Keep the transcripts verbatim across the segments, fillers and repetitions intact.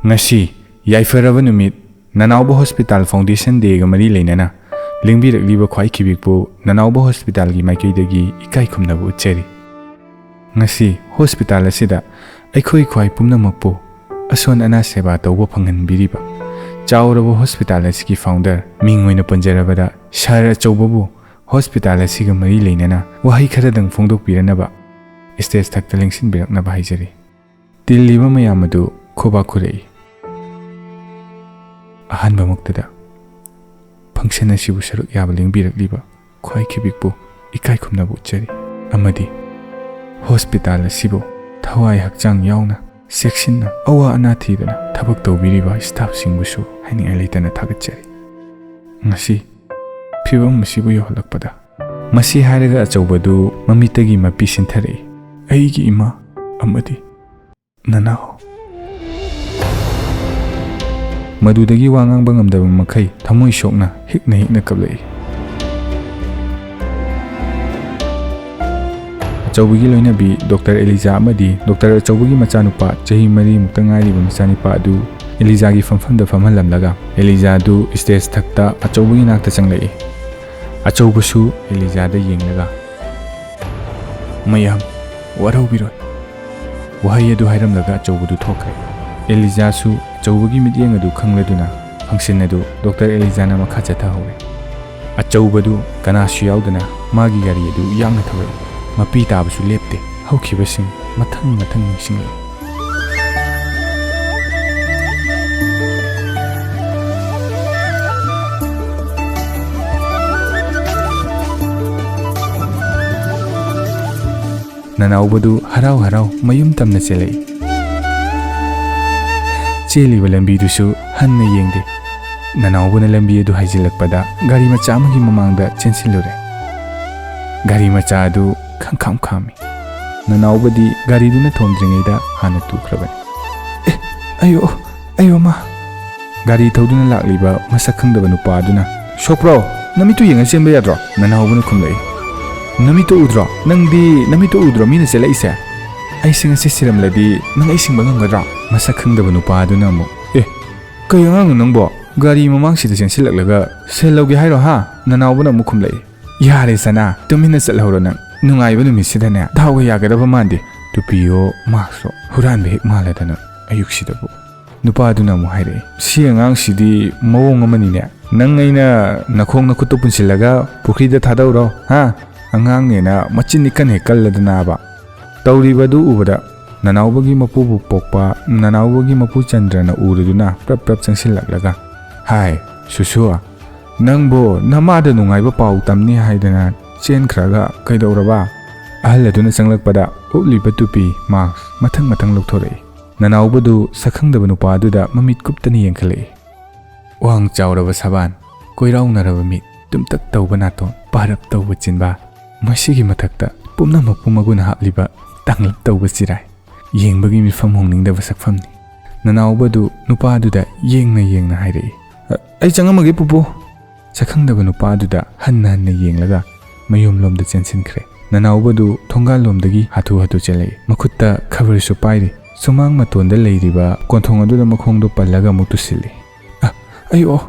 ꯉꯁꯤ ꯌꯥꯏꯐꯔꯕ ꯅꯨꯃꯤꯠ, ꯅꯅꯥꯎꯕ hospital foundation ꯗꯦꯒ ꯃꯔꯤ ꯂꯩꯅꯅ ꯂꯦꯡꯕꯤꯔꯛꯂꯤꯕ ꯈ꯭ꯋꯥꯏ ꯈꯤꯕꯤꯛꯄꯨ ꯅꯅꯥꯎꯕ ꯍꯣꯁꯄꯤꯇꯥꯜꯒꯤ ꯃꯥꯏꯀꯩꯗꯒꯤ ꯏꯀꯥꯏ ꯈꯨꯝꯅꯕ ꯎꯠꯆꯔꯤ꯫ ꯉꯁꯤ ꯍꯣꯁꯄꯤꯇꯥꯜ ꯑꯁꯤꯗ ꯑꯩꯈꯣꯏ ꯈ꯭ꯋꯥꯏ ꯄꯨꯝꯅꯃꯛꯄꯨ ꯑꯁꯣꯟ ꯑꯅꯥ ꯁꯦꯕꯥ ꯇꯧꯕ ꯐꯪꯍꯟꯕꯤꯔꯤꯕ ꯆꯥꯎꯔꯕ ꯍꯣꯁꯄꯤꯇꯥꯜ ꯑꯁꯤꯒꯤ ꯐꯥꯎꯟꯗꯔ, ꯃꯤꯡ ꯑꯣꯏꯅ ꯄꯟꯖꯔꯕꯗ ꯁꯥꯔ ꯑꯆꯧꯕꯕꯨ ꯍꯣꯁꯄꯤꯇꯥꯜ ꯑꯁꯤꯒ ꯃꯔꯤ ꯂꯩꯅꯅ ꯋꯥꯍꯩ ꯈꯔꯗꯪ ꯐꯣꯡꯗꯣꯛꯄꯤꯔꯅꯕ ꯁ꯭ꯇꯦꯖ ꯊꯛꯇ ꯂꯦꯡꯁꯤꯟꯕꯤꯔꯛꯅꯕ ꯍꯥꯏꯖꯔꯤ꯫ ꯇꯤꯜꯂꯤꯕ ꯃꯌꯥꯝ ꯑꯗꯨ ꯈꯨꯕꯥꯛ ꯈꯨꯔꯛꯏ꯫ ꯑꯍꯥꯟꯕꯃꯛꯇꯗ ꯐꯪꯁꯟ ꯑꯁꯤꯕꯨ ꯁꯔꯨꯛ ꯌꯥꯕ ꯂꯦꯡꯕꯤꯔꯛꯂꯤꯕ ꯈ꯭ꯋꯥꯏ ꯈꯤꯕꯤꯛꯄꯨ ꯏꯀꯥꯏ ꯈꯨꯝꯅꯕ ꯎꯠꯆꯔꯤ ꯑꯃꯗꯤ ꯍꯣꯁꯄꯤꯇꯥꯜ ꯑꯁꯤꯕꯨ ꯊꯋꯥꯏ ꯍꯛꯆꯥꯡ ꯌꯥꯎꯅ ꯆꯦꯛꯁꯤꯟꯅ ꯑꯋꯥ ꯑꯅꯥ ꯊꯤꯗꯅ ꯊꯕꯛ ꯇꯧꯕꯤꯔꯤꯕ ꯁ꯭ꯇꯥꯐꯁꯤꯡꯕꯨꯁꯨ ꯍꯥꯏꯅꯤꯡꯉꯥꯏ ꯂꯩꯇꯅ ꯊꯥꯒꯠꯆꯔꯤ꯫ ꯉꯁꯤ ꯐꯤꯕꯝ ꯑꯁꯤꯕꯨ ꯌꯧꯍꯜꯂꯛꯄꯗ ꯃꯁꯤ ꯍꯥꯏꯔꯒ ꯑꯆꯧꯕꯗꯨ ꯃꯃꯤꯠꯇꯒꯤ ꯃꯄꯤ ꯁꯤꯟꯊꯔꯛꯏ꯫ "ꯑꯩꯒꯤ ꯏꯃꯥ ꯑꯃꯗꯤ ꯅꯅꯥꯎ"꯫ ꯃꯗꯨꯗꯒꯤ ꯋꯥ ꯉꯥꯡꯕ ꯉꯝꯗꯕ ꯃꯈꯩ ꯊꯃꯣꯏ ꯁꯣꯛꯅ ꯍꯤꯛꯅ ꯍꯤꯛꯅ ꯀꯞꯂꯛꯏ꯫ ꯑꯆꯧꯕꯒꯤ ꯂꯣꯏꯅꯕꯤ ꯗꯣꯛꯇꯔ ꯑꯦꯂꯤꯖꯥ ꯑꯃꯗꯤ ꯗꯣꯛꯇꯔ ꯑꯆꯧꯕꯒꯤ ꯃꯆꯥꯅꯨꯄꯥ ꯆꯍꯤ ꯃꯔꯤꯃꯨꯛꯇ ꯉꯥꯏꯔꯤꯕ ꯃꯆꯥꯅꯨꯄꯥ ꯑꯗꯨ ꯑꯦꯂꯤꯖꯥꯒꯤ ꯐꯝꯐꯝꯗ ꯐꯝꯍꯜꯂꯝꯂꯒ ꯑꯦꯂꯤꯖꯥ ꯑꯗꯨ ꯁ꯭ꯇꯦꯖ ꯊꯛꯇ ꯑꯆꯧꯕꯒꯤ ꯅꯥꯛꯇ ꯆꯪꯂꯛꯏ꯫ ꯑꯆꯧꯕꯁꯨ ꯑꯦꯂꯤꯖꯥꯗ ꯌꯦꯡꯂꯒ, "ꯃꯌꯥꯝ ꯋꯥꯔꯧꯕꯤꯔꯣꯏ" ꯋꯥꯍꯩ ꯑꯗꯨ ꯍꯥꯏꯔꯝꯂꯒ ꯑꯆꯧꯕꯗꯨ ꯊꯣꯛꯈ꯭ꯔꯦ꯫ ꯑꯦꯂꯤꯖꯥꯁꯨ ꯑꯆꯧꯕꯒꯤ ꯃꯤꯠꯌꯦꯡ ꯑꯗꯨ ꯈꯪꯂꯗꯨꯅ ꯐꯪꯁꯟ ꯑꯗꯨ ꯗꯣꯛꯇꯔ ꯑꯦꯂꯤꯖꯥꯅ ꯃꯈꯥ ꯆꯠꯊꯍꯧꯔꯦ꯫ ꯑꯆꯧꯕꯗꯨ ꯀꯅꯥꯁꯨ ꯌꯥꯎꯗꯅ ꯃꯥꯒꯤ ꯒꯥꯔꯤ ꯑꯗꯨ ꯌꯥꯡꯅ ꯊꯧꯔꯛꯏ꯫ ꯃꯄꯤ ꯇꯥꯕꯁꯨ ꯂꯦꯞꯇꯦ꯫ ꯍꯧꯈꯤꯕꯁꯤꯡ ꯃꯊꯪ ꯃꯊꯪ ꯅꯤꯡꯁꯤꯡꯂꯛꯏ꯫ ꯅꯅꯥꯎꯕꯗꯨ ꯍꯔꯥꯎ ꯍꯔꯥꯎ ꯃꯌꯨꯝ ꯇꯝꯅ ꯆꯦꯜꯂꯛꯏ꯫ ꯆꯦꯜꯂꯤꯕ ꯂꯝꯕꯤꯗꯨꯁꯨ ꯍꯟꯅ ꯌꯦꯡꯗꯦ꯫ ꯅꯅꯥꯎꯕꯅ ꯂꯝꯕꯤ ꯑꯗꯨ ꯍꯥꯏꯖꯤꯜꯂꯛꯄꯗ ꯒꯥꯔꯤ ꯃꯆꯥ ꯑꯃꯒꯤ ꯃꯃꯥꯡꯗ ꯆꯦꯟꯁꯤꯜꯂꯨꯔꯦ꯫ ꯒꯥꯔꯤ ꯃꯆꯥ ꯑꯗꯨ ꯈꯪꯈꯥꯝ ꯈꯥꯝꯃꯤ꯫ ꯅꯅꯥꯎꯕꯗꯤ ꯒꯥꯔꯤꯗꯨꯅ ꯊꯣꯝꯗ꯭ꯔꯤꯉꯩꯗ ꯍꯥꯟꯅ ꯇꯨꯈ꯭ꯔꯕꯅꯤ꯫ "ꯑꯦ, ꯑꯌꯣ, ꯑꯌꯣ ꯃꯥ!" ꯒꯥꯔꯤ ꯊꯧꯗꯨꯅ ꯂꯥꯛꯂꯤꯕ ꯃꯁꯛ ꯈꯪꯗꯕ ꯅꯨꯄꯥ ꯑꯗꯨꯅ, "ꯁꯣꯛꯄ꯭ꯔꯣ? ꯅꯃꯤꯠꯇꯨ ꯌꯦꯡꯉ ꯆꯦꯟꯕ ꯌꯥꯗ꯭ꯔꯣ?" ꯅꯅꯥꯎꯕꯅ ꯈꯨꯝꯂꯛꯏ꯫ "ꯅꯃꯤꯠꯇꯨ ꯎꯗ꯭ꯔꯣ? ꯅꯪꯗꯤ ꯅꯃꯤꯠꯇꯨ ꯎꯗ꯭ꯔꯣ ꯃꯤꯅ ꯆꯦꯜꯂꯛꯏꯁꯦ? ꯑꯩꯁꯦ ꯉꯁꯤ ꯁꯤꯔꯝꯂꯗꯤ ꯅꯪ ꯑꯩ ꯁꯤꯡꯕ ꯉꯝꯒꯗ꯭ꯔꯣ?" ꯃꯁꯛ ꯈꯪꯗꯕ ꯅꯨꯄꯥ ꯑꯗꯨꯅ ꯑꯃꯨꯛ, "ꯑꯦ, ꯀꯩ ꯑꯉꯥꯡꯅꯣ ꯅꯪꯕꯣ? ꯒꯥꯔꯤ ꯃꯃꯥꯡꯁꯤꯗ ꯆꯦꯟꯁꯤꯜꯂꯛꯂꯒ ꯁꯦꯜ ꯂꯧꯒꯦ ꯍꯥꯏꯔꯣ ꯍꯥ?" ꯅꯅꯥꯎꯕꯅ ꯑꯃꯨꯛ ꯈꯨꯝꯂꯛꯏ꯫ "ꯌꯥꯔꯦ ꯁꯅꯥ, ꯇꯨꯃꯤꯟꯅ ꯆꯠꯍꯧꯔꯣ ꯅꯪ꯫ ꯅꯨꯡꯉꯥꯏꯕ ꯅꯨꯃꯤꯠꯁꯤꯗꯅꯦ ꯗꯥꯎꯒ ꯌꯥꯒꯗꯕ ꯃꯥꯟꯗꯦ꯫ ꯇꯨꯄꯤꯌꯣ ꯃꯥꯛꯁꯁꯨ ꯍꯨꯔꯥꯟꯕ ꯍꯦꯛ ꯃꯥꯜꯂꯗꯅ ꯑꯌꯨꯛꯁꯤꯗꯕꯨ꯫" ꯅꯨꯄꯥꯗꯨꯅ ꯑꯃꯨꯛ ꯍꯥꯏꯔꯛꯏ, "ꯁꯤ ꯑꯉꯥꯡꯁꯤꯗꯤ ꯃꯑꯣꯡ ꯑꯃꯅꯤꯅꯦ꯫ ꯅꯪ ꯑꯩꯅ ꯅꯈꯣꯡ ꯅꯈꯨꯠꯇꯨ ꯄꯨꯟꯁꯤꯜꯂꯒ ꯄꯨꯈ꯭ꯔꯤꯗ ꯊꯥꯗꯧꯔꯣ ꯍꯥ? ꯑꯉꯥꯡꯅꯦꯅ ꯃꯆꯤꯟ ꯏꯀꯟ ꯍꯦꯛ ꯀꯜꯂꯗꯅꯥꯕ꯫" ꯇꯧꯔꯤꯕ ꯑꯗꯨ ꯎꯕꯗ ꯅꯅꯥꯎꯕꯒꯤ ꯃꯄꯨꯕꯨ ꯄꯣꯛꯄ ꯅꯅꯥꯎꯕꯒꯤ ꯃꯄꯨ ꯆꯟꯗ꯭ꯔꯅ ꯎꯔꯗꯨꯅ ꯄ꯭ꯔꯞ ꯄ꯭ꯔꯞ ꯆꯪꯁꯤꯜꯂꯛꯂꯒ, "ꯍꯥꯏ, ꯁꯨꯁꯨ, ꯅꯪꯕꯨ ꯅꯃꯥꯗ ꯅꯨꯡꯉꯥꯏꯕ ꯄꯥꯎ ꯇꯝꯅꯤ ꯍꯥꯏꯗꯅ ꯆꯦꯟꯈ꯭ꯔꯒ ꯀꯩꯗꯧꯔꯕ?" ꯑꯍꯜ ꯑꯗꯨꯅ ꯆꯪꯂꯛꯄꯗ ꯎꯞꯂꯤꯕ ꯇꯨꯄꯤ, ꯃꯥꯛꯁ ꯃꯊꯪ ꯃꯊꯪ ꯂꯧꯊꯣꯔꯛꯏ꯫ ꯅꯅꯥꯎꯕꯗꯨ ꯁꯛꯈꯪꯗꯕ ꯅꯨꯄꯥ ꯑꯗꯨꯗ ꯃꯃꯤꯠ ꯀꯨꯞꯇꯅ ꯌꯦꯡꯈꯠꯂꯛꯏ꯫ ꯋꯥꯡ ꯆꯥꯎꯔꯕ ꯁꯕꯥꯟ, ꯀꯣꯏꯔꯥꯎꯅꯔꯕ ꯃꯤꯠ, ꯇꯨꯝꯇꯛ ꯇꯧꯕ ꯅꯥꯇꯣꯟ, ꯄꯥꯔꯞ ꯇꯧꯕ ꯆꯤꯟꯕꯥ, ꯃꯁꯤꯒꯤ ꯃꯊꯛꯇ ꯄꯨꯝꯅꯃꯛꯄꯨ ꯃꯒꯨꯟ ꯍꯥꯞꯂꯤꯕ ꯇꯥꯡꯂꯞ ꯇꯧꯕ ꯆꯤꯔꯥꯏ, ꯌꯦꯡꯕꯒꯤ ꯃꯤꯠꯐꯝ ꯍꯣꯡꯅꯤꯡꯗꯕ ꯁꯛꯐꯝꯅꯤ꯫ ꯅꯅꯥꯎꯕꯗꯨ ꯅꯨꯄꯥꯗꯨꯗ ꯌꯦꯡꯅ ꯌꯦꯡꯅ ꯍꯥꯏꯔꯛꯏ, "ꯑ-, ꯑꯩ ꯆꯪꯉꯝꯃꯒꯦ ꯄꯨꯄꯨ꯫" ꯁꯛꯈꯪꯗꯕ ꯅꯨꯄꯥꯗꯨꯗ ꯍꯟꯅ ꯍꯟꯅ ꯌꯦꯡꯂꯒ ꯃꯌꯨꯝꯂꯣꯝꯗ ꯆꯦꯟꯁꯤꯟꯈ꯭ꯔꯦ꯫ ꯅꯅꯥꯎꯕꯗꯨ ꯊꯣꯡꯒꯥꯜꯂꯣꯝꯗꯒꯤ ꯍꯥꯊꯨ ꯍꯥꯊꯨ ꯆꯦꯜꯂꯛꯏ꯫ ꯃꯈꯨꯠꯇ ꯈꯕꯔꯁꯨ ꯄꯥꯏꯔꯤ꯫ ꯁꯨꯃꯥꯡ ꯃꯇꯣꯟꯗ ꯂꯩꯔꯤꯕ ꯀꯣꯟꯊꯣꯡ ꯑꯗꯨꯗ ꯃꯈꯣꯡꯗꯨ ꯄꯜꯂꯒ ꯑꯃꯨꯛ ꯇꯨꯁꯤꯜꯂꯤ꯫ "ꯑ, ꯑꯩ ꯑꯣ!"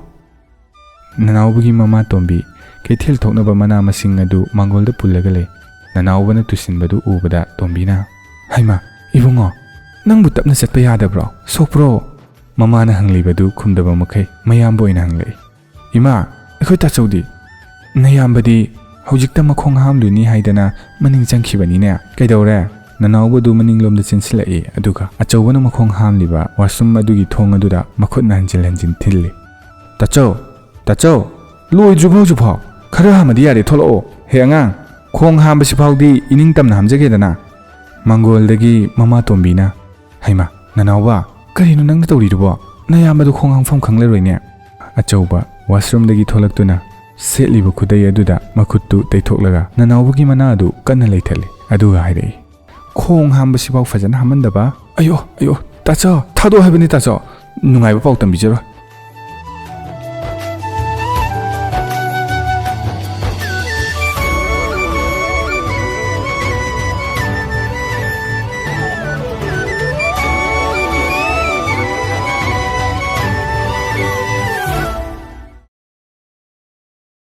ꯅꯅꯥꯎꯕꯒꯤ ꯃꯃꯥ ꯇꯣꯝꯕꯤ ꯀꯩꯊꯦꯜ ꯊꯣꯛꯅꯕ ꯃꯅꯥ ꯃꯁꯤꯡ ꯑꯗꯨ ꯃꯥꯡꯒꯣꯜꯗ ꯄꯨꯜꯂꯒ ꯂꯩ꯫ ꯅꯅꯥꯎꯕꯅ ꯇꯨꯁꯤꯟꯕꯗꯨ ꯎꯕꯗ ꯇꯣꯝꯕꯤꯅ, "ꯍꯩꯃꯥ, ꯏꯕꯨꯡꯉꯣ, ꯅꯪꯕꯨ ꯇꯞꯅ ꯆꯠꯄ ꯌꯥꯗꯕ꯭ꯔꯣ? ꯁꯣꯛꯄ꯭ꯔꯣ?" ꯃꯃꯥꯅ ꯍꯪꯂꯤꯕꯗꯨ ꯈꯨꯝꯗꯕ ꯃꯈꯩ ꯃꯌꯥꯝꯕ ꯑꯣꯏꯅ ꯍꯪꯂꯛꯏ꯫ "ꯏꯃꯥ, ꯑꯩꯈꯣꯏ ꯇꯥꯆꯧꯗꯤ?" "ꯅꯌꯥꯝꯕꯗꯤ ꯍꯧꯖꯤꯛꯇ ꯃꯈꯣꯡ ꯍꯥꯝꯂꯨꯅꯤ ꯍꯥꯏꯗꯅ ꯃꯅꯤꯡ ꯆꯪꯈꯤꯕꯅꯤꯅꯦ꯫ ꯀꯩꯗꯧꯔꯦ?" ꯅꯅꯥꯎꯕꯗꯨ ꯃꯅꯤꯡꯂꯣꯝꯗ ꯆꯦꯟꯁꯤꯜꯂꯛꯏ, ꯑꯗꯨꯒ ꯑꯆꯧꯕꯅ ꯃꯈꯣꯡ ꯍꯥꯝꯂꯤꯕ ꯋꯥꯁꯔꯨꯝ ꯑꯗꯨꯒꯤ ꯊꯣꯡ ꯑꯗꯨꯗ ꯃꯈꯨꯠꯅ ꯍꯟꯖꯤꯟ ꯍꯟꯖꯤꯟ ꯊꯤꯜꯂꯤ꯫ "ꯇꯥꯆꯧ! ꯇꯥꯆꯧ! ꯂꯣꯏꯗ꯭ꯔꯤꯕꯣ ꯍꯧꯖꯤꯛꯐꯥꯎ? ꯈꯔ ꯍꯥꯝꯃꯗꯤ ꯌꯥꯔꯦ, ꯊꯣꯛꯂꯛꯑꯣ꯫ ꯍꯦ ꯑꯉꯥꯡ, ꯈꯣꯡ ꯍꯥꯝꯕꯁꯤ ꯐꯥꯎꯗꯤ ꯏꯅꯤꯡ ꯇꯝꯅ ꯍꯥꯝꯖꯒꯦꯗꯅ꯫" ꯃꯥꯡꯒꯣꯜꯗꯒꯤ ꯃꯃꯥ ꯇꯣꯝꯕꯤꯅ, "ꯍꯩꯃꯥ, ꯅꯅꯥꯎꯕ, ꯀꯔꯤꯅꯣ ꯅꯪꯅ ꯇꯧꯔꯤꯗꯨꯕꯣ? ꯅꯌꯥꯝꯕꯗꯨ ꯈꯣꯡ ꯍꯥꯝꯐꯝ ꯈꯪꯂꯔꯣꯏꯅꯦ꯫" ꯑꯆꯧꯕ ꯋꯥꯁꯔꯨꯝꯗꯒꯤ ꯊꯣꯛꯂꯛꯇꯨꯅ ꯁꯦꯠꯂꯤꯕ ꯈꯨꯗꯩ ꯑꯗꯨꯗ ꯃꯈꯨꯠꯇꯨ ꯇꯩꯊꯣꯛꯂꯒ ꯅꯅꯥꯎꯕꯒꯤ ꯃꯅꯥ ꯑꯗꯨ ꯀꯟꯅ ꯂꯩꯊꯠꯂꯤ꯫ ꯑꯗꯨꯒ ꯍꯥꯏꯔꯛꯏ, "ꯈꯣꯡ ꯍꯥꯝꯕꯁꯤꯐꯥꯎ ꯐꯖꯅ ꯍꯥꯝꯍꯟꯗꯕ꯫ ꯑꯌꯣ, ꯑꯌꯣ, ꯇꯥꯆꯧ, ꯊꯥꯗꯣꯛꯑꯣ ꯍꯥꯏꯕꯅꯤ ꯇꯥꯆꯧ꯫ ꯅꯨꯡꯉꯥꯏꯕ ꯄꯥꯎ ꯇꯝꯕꯤꯖꯔꯣꯏ꯫